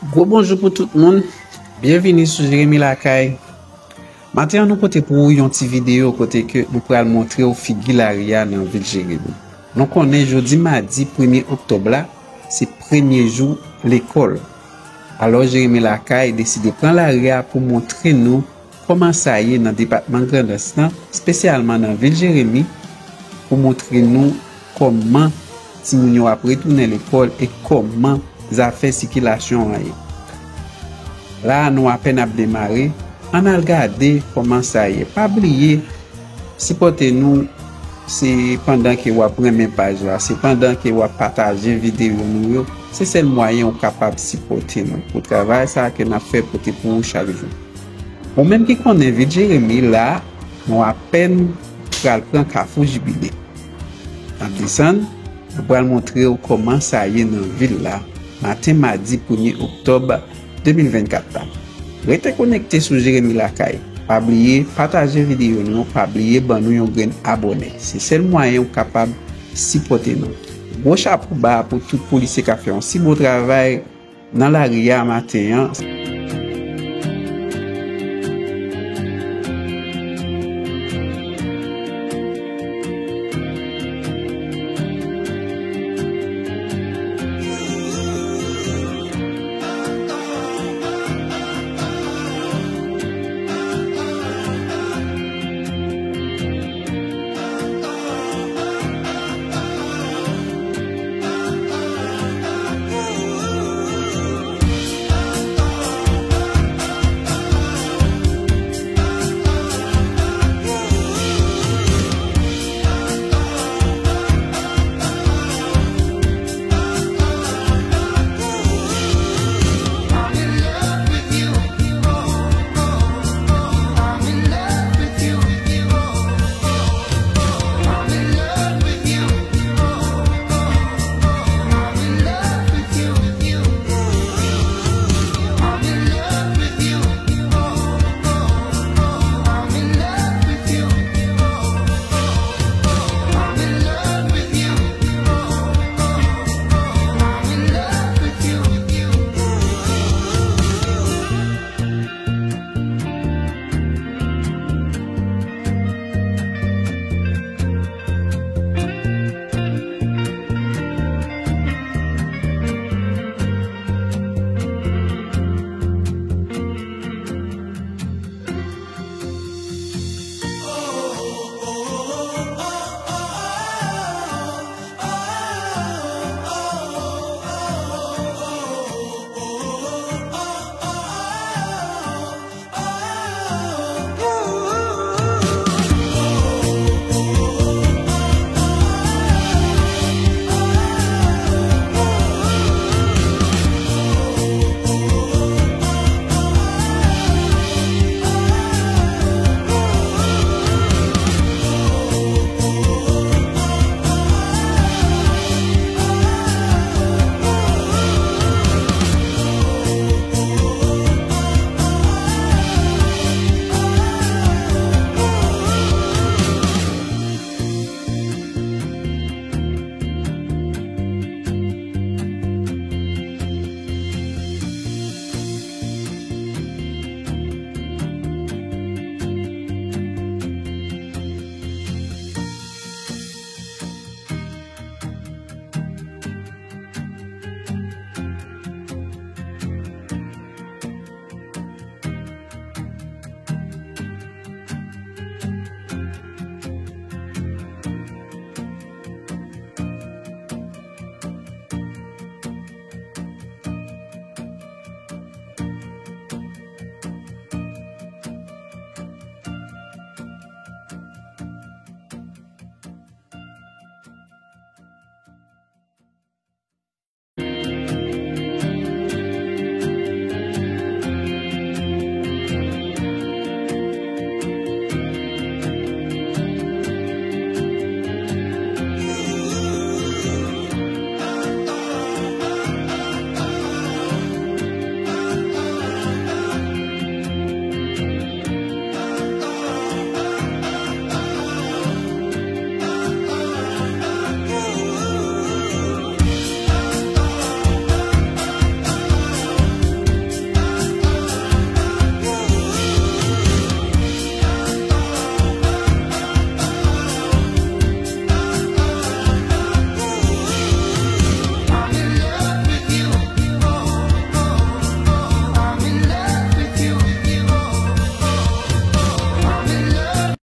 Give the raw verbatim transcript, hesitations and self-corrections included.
Gwo bonjou pou tout moun. Byenvini sou Jeremi Lakay. Maten an, nou pote pou ou yon ti videyo kote ke nou pral montre w figi lari a nan vil Jeremi. Nou konnen jodi madi premye oktòb la, se premye jou lekòl. Alò, Jeremi Lakay deside pran lari a pou montre nou kòman sa ye nan depatman Grandans lan, espesyalman nan vil Jeremi, pou montre nou kòman timoun yo ap retounen lekòl e kòman zafè sikilasyon an ye. La a, nou apèn ap demare, ann al gade kòman sa ye. Pa bliye, sipòte nou, se pandan ke w ap renmen paj la, se pandan ke w ap pataje videyo nou yo, se sèl mwayen ou kapab sipòte nou pou travay sa a ke n ap fè pote pou ou chak jou. Ou menm ki konnen vil Jeremi la, nou apèn pral pran Kafou Jibile. N ap desann, nou pral montre w kòman sa ye nan vil la, maten madi premye oktòb de mil vennkat la. Rete konekte sou Jeremi Lakay. Pa bliye pataje videyo nou, pa bliye ban nou yon grenn abòne. Se sèl mwayen ou kapab sipòte nou. Gwo chapo ba pou tout polisye k ap fè yon si bon travay nan lari a maten an.